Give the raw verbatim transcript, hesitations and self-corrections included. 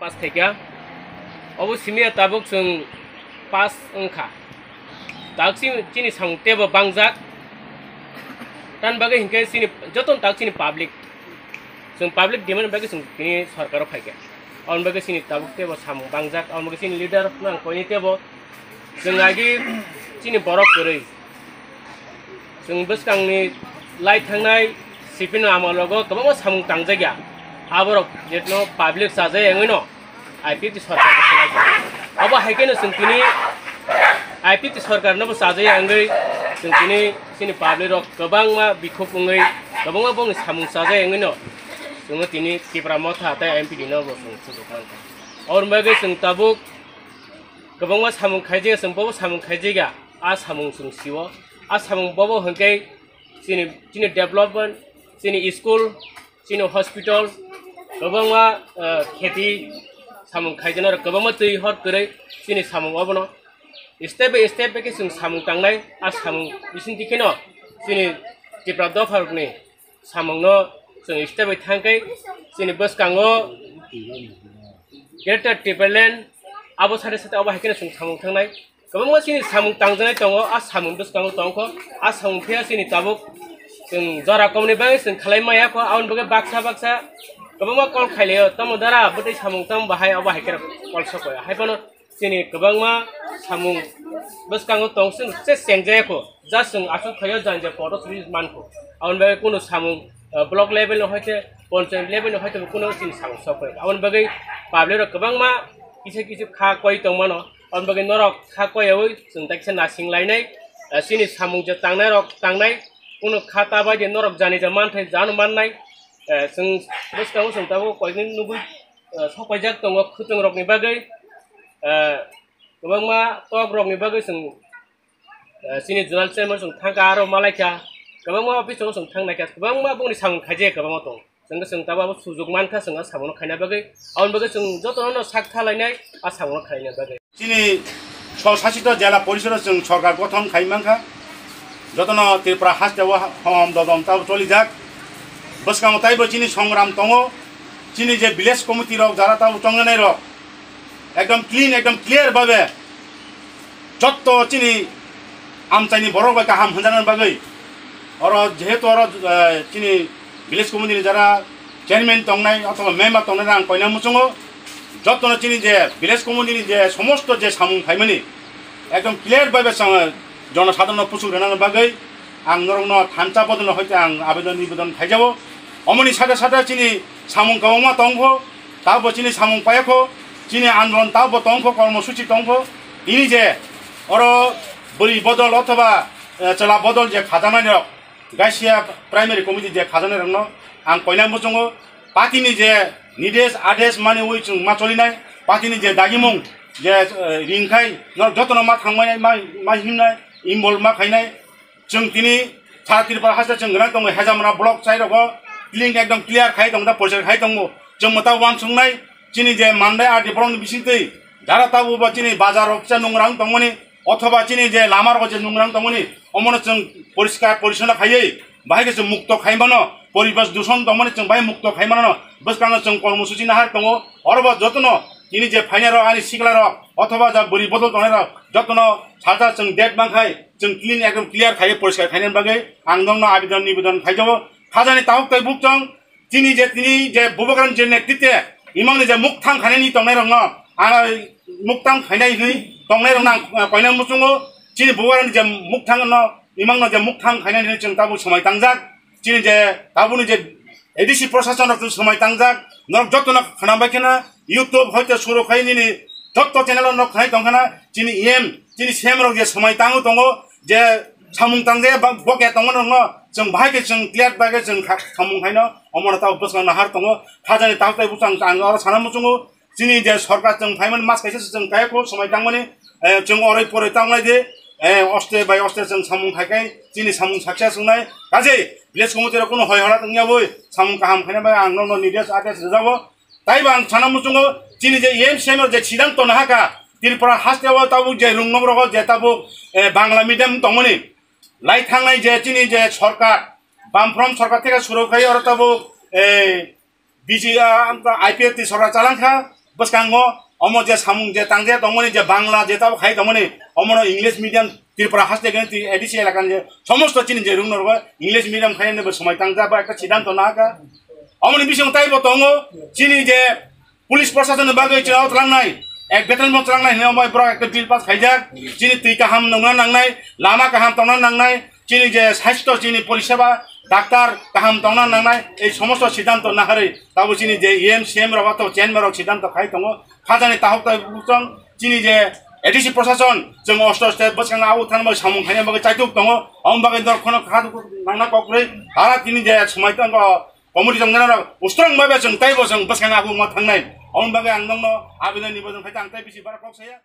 Pass khaikha. Obo simiya tabuk chwng pass wngkha. Tak chini, chini samung tebo bangjak. Tan bagwi hinkhe chini joto tak chini public. Chwng public demand bagwi chwng tini sorkaro phaikha. Aboni bagwi chini tabuk tebo samung bangjak. Aboni bagwi chini leader nang koini tebo. Chwng agi chini borok kwrwi. Chwng bwskangni lai thangnai sipino amologo kwbangma samung tangjakya. Aborok jetno public chajai wngwino I P F T sorkar bo swlai. Abo hai kheno chwng tini I P F T sorkar no bo chajai wngwi chwng tini chini public rok kwbangma bikhuk wngwi kwbangma bongni samung chajai wngwino chwngno tini Tipra Motha tei M P D no bo chwng sujuk mankha. Aboni bagwi chwng tabuk kwbangma samung khaijak, chwng bobo samung khaijak ya, a samung chwng sio. A samung bobo hwnkhe chini, chini development, chini school, chini hospital, kwbangma, eh, kheti samung khaijana rok, kwbangma twi hor kwrwi chini samung obono step by step bai khe chwng samung tangnai. A samung bising tikheno chini Tipra dopha rokni samungno chwng step bai thangkhe chini bwskango Greater Tipraland abo sade sade abo hai kheno chwng samung thangnai. Kwbangma chini samung tangjaknai tongo, a samung bwskango tongkho, a samung phiya chini tabuk chwng jora komni bagwi chwng khalai maya kho, aboni bagwi baksa baksa kwbangma call khailaio, tamo dara bwtwi samung tamo bahai abo hai kheno call sokoi. Hai phano chini kwbangma samung bwskango tong chwng se chengjaya kho, just chwng aswk khaio janja poto suri mankho. Aboni bagwi kunu samung, uh, block level no hoite, panchayat level no hoite kunu chini samung sokoi. Aboni bagwi public rok kwbangma kisa kisa kha koi tongmano. Aboni bagwi norok kha koiyaui chwng tai kisa nasing lainai. Eh, chini samung je tangnai rok tangnai, kunu kha ta bai de norok jani ja manthai jano mannai. Eh, chwng bwskango chwng tabuk koikni nugui, eh, sokpaijak tongo khwtwng rokni bagwi. Eh, kwbangma tok rokni bagwi chwng, eh, chini zonal chairman chwng thangkha aro malaikha, kwbangma office o chwng thangnaikha, kwbangma bongni samung khaijak kwbangma tongo. Chwng khe chwng tabuk abo sujuk mankha chwng a samungo khaina bagwi. Aboni bagwi chwng jotono sak thalainai a samungo khaina bagwi. Chini sw-sasito jela porisodo chwng sorkar gothon khai mankha. Jotono Tripura hasteo hom dodom tabo cholijak. Bwskango taibo chini songram tongo. Chini je village committee rok jara tabo chongjanai rok ekdom clean, ekdom clear babe jotto chini amchaini borok bai kaham hwnjaknani bagwi, oro jehetu oro, eh, chini village committee ni jara chairman tongnai othoba member tongnai ang koina muchungo, jottono chini je village committee ni je somosto je samung phaimani ekdom clear bai bai chwng jonosadharno puchuk rwnani bagwi ang norokno thansa bodono hoite ang abedon nibedon khaijao. Omoni sade sade chini samung kwbangma tongkho, tabo chini samung payakho, chini andolon tabo tongkho, kormosuchi tongkho. Tini je oro bwrwi bodol othoba, eh, chwla bodol je khajaknai rok, Gasia Primary Committee je khajaknai rokno ang koina muchungo, party ni je nides ades mani ui chwng ma cholinai, party ni je dagimung je, eh, ringkhai norok jotono ma thangmai ma, ma himnai, involve ma khainai. Chwng tini sara Tripura haste chwng gwnang tongo, Hejamra block side rogo clean, ekdom clear khai tongo, da poriskar khai tongo. Chwng mwta uansuknai, chini je mandai R D borokni bisingtwi jara tabuk bo chini bazar rok kisa nungrang tongmani, othoba chini je lama rogo je nungrang tongmani, omono chwng poriskar porisona khaiwi bahai khe chwng mukto khai mano, poribesh dushon tongmani chwng bahai mukto khai mano. Bwskango chwng kormosuchi nahar tongo, oro bo jotono tini je phainai rok ani sikla rok othoba ja bwrwi bodol tongnai rok jotono salsa chwng date mankhai chwng clean, ekdom clear khaiwi poriskar khainani bagwi ang nokno abidon nibidon khaijao. Khajani tabuk tei bukchang chini je, tini je Bubagrani je netrite imangni je mukthang khainani tongnai rokno ang mukthang khainai hwnwi tongnai rokno ang koina muchungo. Chini Bubagrani je mukthang no imangno je mukthang khainani hwnwi chwng tabuk swmai tangjak. Chini je tabukni je A D C prosason rok chwng swmai tangjak, norok jotono khwnam bai kheno YouTube hoite suru khai nini jotto channel o nok khnai tong khana chini E M, chini C M rok je swmai tango tongo, je samung tang je ba-, bokya tongma rokno chwng bahai khe chwng clear bai khe chwng kha-, samung khaino omono tabo bwskango nahar tongo. Khajani tabo tei bwskango ang oro sana muchungo. Chini je sorkar chwng phaimani mas kaisa se chwng kaya kho swmai tangmani, eh, chwng oroi poroi tanglai de, eh, oste bai oste chwng samung khai khai chini samung success wngnai. Kaje village committee rok kuno hoi holat wngya boi samung kaham khaina bai ang nokno nides ades rwjago. Taibo ang sana muchungo chini je E M C M je sidang tona haka Tripura haste o tabuk je rungnok rogo je tabuk, eh, Bangla medium tongmani lai thangnai je chini je sorkar, Bamfront sorkar theke suru khai oro tabuk, eh, B J P, ah, I P F T sorkar chalangkha, bwskango omo je samung je tangjak tongmani, je Bangla je tabuk khai tongmani, omono English medium Tripura haste gani ti A D C elakani je somosto chini je rung norgo English medium khai nabo somai tangjak ba ekta siddhanto nahaka. Omoni bising taibo tongo chini je police proshasonni bagwi chwla tlangnai, ek beton bo tlangnai hinwi omo borok ekta bill pass khaijak, chini twi kaham nungna nangnai, lama kaham tongna nangnai, chini je sastho, chini poriseba, daktar kaham tongna nangnai, ei somosto siddhanto naharwi, tabo chini je E M, C M rok, to chairman rok siddhanto khai tongo, khajani tahok tai buchong, chini je A D C proshashan, chwng osto osto bwskango abo thangma samung khaina bagwi chaituk tongo, om bagwi dor khono kha nangna kok kwrwi, hara tini je swmai tongo, committee jong nana ustrong bai bai chwng taibo chwng bwskango abo ma thangnai, om bagwi ang nongno abinani bo jong khai ang tai bisi bara kok saya.